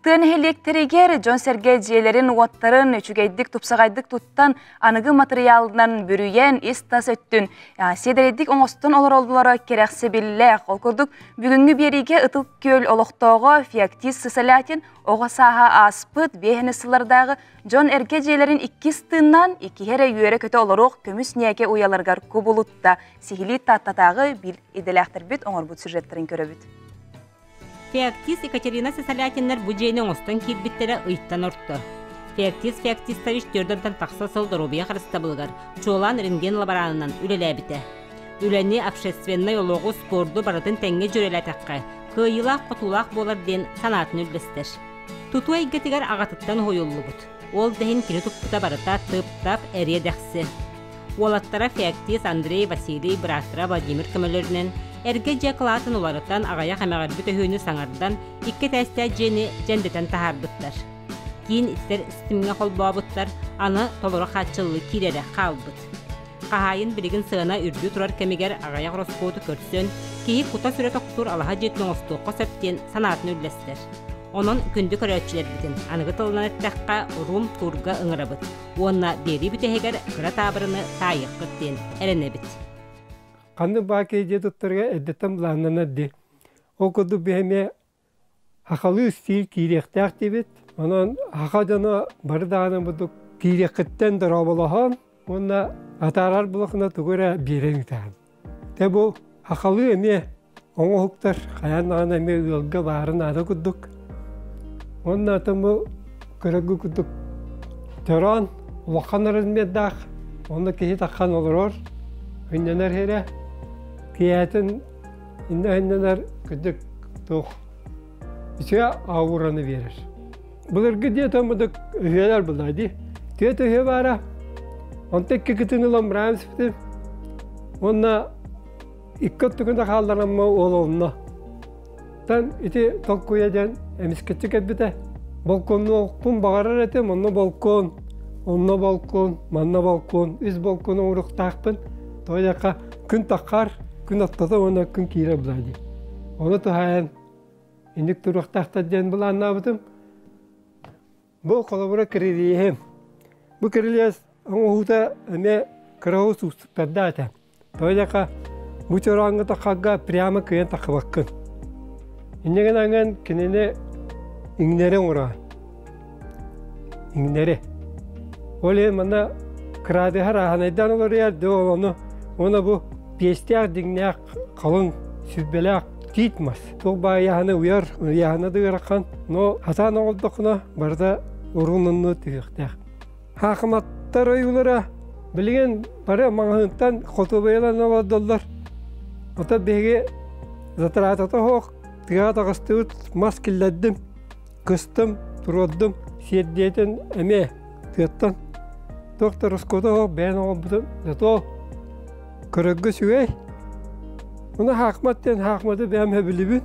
Тыа нэһилиэктэригэр дьон-сэргэ дьиэлэрин-уоттарын үчүгэйдик тупсаҕайдык туттан, аныгы матырыйаалынан бүрүйэн, ис-тас өттүн сиэдэрэйдик оҥостон олороллоро кэрэхсэбиллээх. Ол курдук, бүгүҥҥү биэриигэ Ытык Күөл олохтооҕо Феоктист Сысолятин оҕо сааһа ааспыт биэһэни сыллардааҕы дьон эргэ дьиэлэрин иккис тыыннаан иккиһэ эрэ үөрэ-көтө олоруох көмүс ньээкэ уйаларыгар кубулутта. Сиһилии Тааттатааҕы биир идэлээхтэрбит оҥорбут сюжеттарын көрөбүт. Феоктист Екатерина Сысолятиннар бу дьиэни оҥостон киирбиттэрэ ыйтан орто. Феоктист Феоктистович түөрт тахса сыл доруобуйа харыстабылыгар, чуолаан рентген лаборанынан үлэлээбитэ. Үлэни, общественнай олоҕу, спорду барытын тэҥҥэ дьүөрэлээтэххэ, кыайыылаах-хотуулаах буолар диэн санаатын үллэстэр. Тутуу эйгэтигэр аҕатыттан уһуйуллубут. Ол да иһин кини туппута барыта тып-тап, эриэ-дэхси. Уолаттара Феоктист Андрей Василий бырааттара Владимир көмөлөрүнэн эргэ дьиэ акылаатын уларытан аҕыйах эмэҕирбит өһүөнү саҥардан икки этээстээх дьиэни дьэндэтэн таһаарбыттар. Киин ититэр ситимҥэ холбообуттар, аны толору хааччыллыы киирэрэ хаалбыт. Хаһаайын билигин сыана үрдүү турар кэмигэр аҕыйах ороскуоту көрсөн, киһи кута-сүрэ тохтуур алаһа дьиэтин оҥостуохха сөп диэн санаатын үллэстэр. Онон күндү көрөөччүлэрбитин аныгы тылынан эттэххэ, рум-турга ыҥырабыт. Уонна биэрии бүтэһигэр кыра таабырыны таайыаххыт диэн эрэнэбит. Ханнык баа дьиэ туттарга эрдэттэн былааннанар дии. Ол курдук биһи эмиэ хахалыы стиль киириэхтээх диибит. Онон хаха дьоно бары даҕаны бурдук киириэххиттэн дорооболоһон уонна атаарар булахына тугу эрэ биэрэн ыытаҕын. Тэ бу хахалыы эмиэ оҥоһуктар хайаан даҕаны эмиэ ыалга баарын наада курдук. Уонна атын бу көрөргө курдук төрөөн улахан размердаах онно киһи таххан олорор, ынньанар эрэ киэһэтин иннэ ынньанар кырдьык туох үчүгэй аураны биэрэр. Былыргы диэтэн будук өһүөлэр булаа дии. Түөт өһүө баара. Онто икки кытын ылан быраан испитим. Уонна икки өттүгүн да хаалларамма уол онно. Тан ити толкуйа диэн эмискэччи кэлбитэ. Балконнуохпун баҕарар этим, онно балкон, онно балкон, манна балкон, үс балкон оҥоруохтаахпын. Тоҕо диэххэ күн таххар, күн аттата уонна күн киирэр булаа дии. Ону туһаайан инник туруохтаахтар диэн былааннаабытым. Бу холобура кирилиэһим. Бу кирилиэс оҥоһуута эмиэ кыраҕы уустуктардаах этэ. Тоҕо диэххэ, бу чорооҥҥо таххарга прямо кыайан таххыбаккын. Инньэ гынан кинини иҥнэри оҥороон. Иҥнэри. Ол иһин манна кыраадыһар ааһанайдаан олоруйар, дьэ ол ону уонна бу пиэстээх дьиҥнээх халыҥ сүрбэлээх тиит мас. Туох баайаһаны уйар, ыйааһына да ыарахан, но хатаан оҥордоххуна барыта урун-онну түһүөхтээх. Хаахыматтар ойуулара билигин бары маҕаһыынтан хотуобайалан олордоллор. Оттон биһиги затратата суох тыаҕа таҕыстыбыт, мас киллэрдим, кыстым, туруордум, сиэрдийэтин эмиэ тыаттан туох да ороскуота суох бэйэн оҥорбутум. Зато көрөргө үчүгэй. Ону хаахмат диэн хаахматы бэйэм сөбүлүүбүн.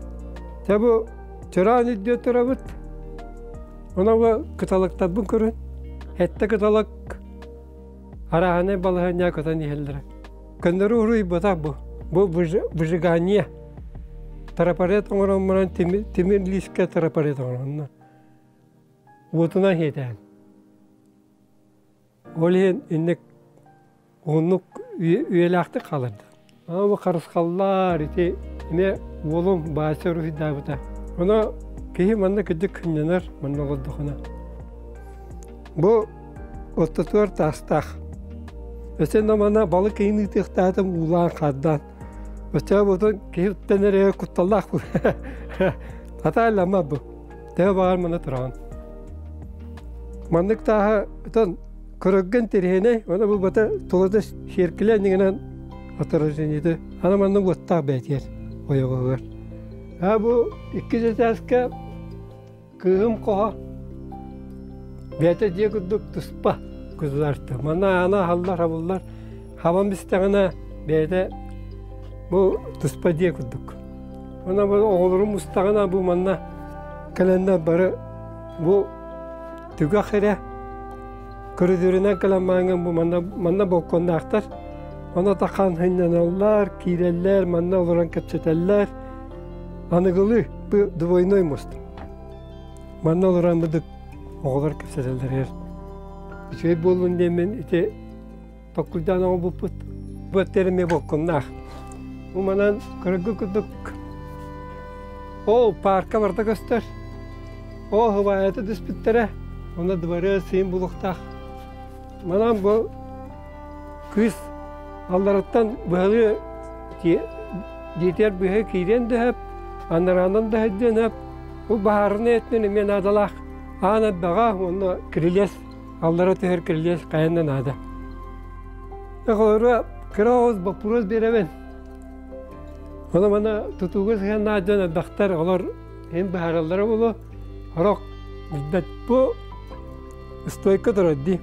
Дьэ бу чыраан үрдүө турабыт. Ону бу кыталыктарбын көрөн, эттэ кыталык арааһынай балаһыанньа көтөн иһэллэрэ. Көннөрү уруйбатах бу. Бу выжигание. Трафарет оҥорон баран тимир лиискэ трафарет оҥоронно. Уотунан иһиэтээн. Ол иһин инник уһуннук үйэлээхтик хааларда. Ама харысхаллаар ити эмиэ уолум Вася уруһуйдаабыта. Ону киһи манна кырдьык кынньанар, манна олордохуна. Бу ортотугар таастаах. Өссө манна балык ыйын ыытыахтаатым уулаан хаардаан. Өссө бутун киһиттэн эрэ кутталлаах бу. Атааллама бу. Төһө баҕар манна тураҕын. Маннык тааһа отон көрөргө интэриэһинэй, уонна бу бата тулата сиэркилэ иннигинэн отражениеты аны манна уоттаах бээтиэр ойоҕоһугар. А бу иккис этээскэ кыыһым хоһо бэйэтэ дьиэ курдук туспа государство. Манна аана аһаллар, хабыллар. Хабан бистэҕинэ бэйэтэ бу туспа дьиэ курдук. Уонна бу оҕолорум мустаҕына бу манна кэлэннэр бары бу түгэх эрэ көрүдүөрүнэн кэлэн мааҥҥын бу манна манна балконнаахтар. Онно тахан сынньаналлар, киирэллэр, манна олорон кэпсэтэллэр. Аныгылыы бу двойной мост. Манна олорон быдык оҕолор кэпсэтэллэригэр үчүгэй буоллун диэммин ити толкуйдаан оҥорбуппут. Бу эттэримиэ болкуннаах. Бу манан көрөргө курдук ол парка барыта көстөр. Ол хыбаайата түспүттэрэ, онно дворец сыйын булуохтаах. Манан бу кыыс аллараттан быһалыы дьиэтигэр быһа киириэн да сөп, анараанан да сылдьыан сөп. Бу баһаарынай өттүнэн эмиэ наадалаах. Аан элбэҕэ уонна кирилиэс, аллара түһэр кирилиэс хайан да наада. Оҕолоро кыра оҕус боппуруос биэрэбин. Ону маны тутууга сыһыаннаах дьон элбэхтэр, олор иһин быһаараллара буолуо. Сорох билбэт бу стойка турар дии.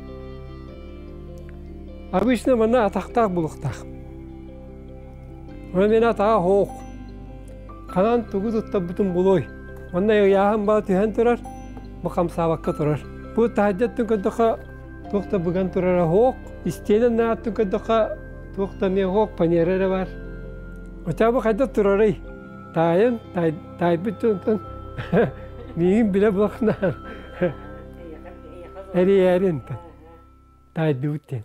Обычно манна атахтаах булуохтаах. Онон мин атаҕа суох. Ханан тугу туттарбытын булуой. Манна ыйааһын баа түһэн турар, бу хамсаабакка турар. Бу таһырдьаттан көрдөххө туох да быган турара суох. Истиэнэ нааттан көрдөххө туох да эмиэ суох, панера эрэ баар. Оччоҕо бу хайдах турарый? Таайым, таайбыт дьонтон миигин билэ булахнаан эрийээрин таайдыбыт диэн.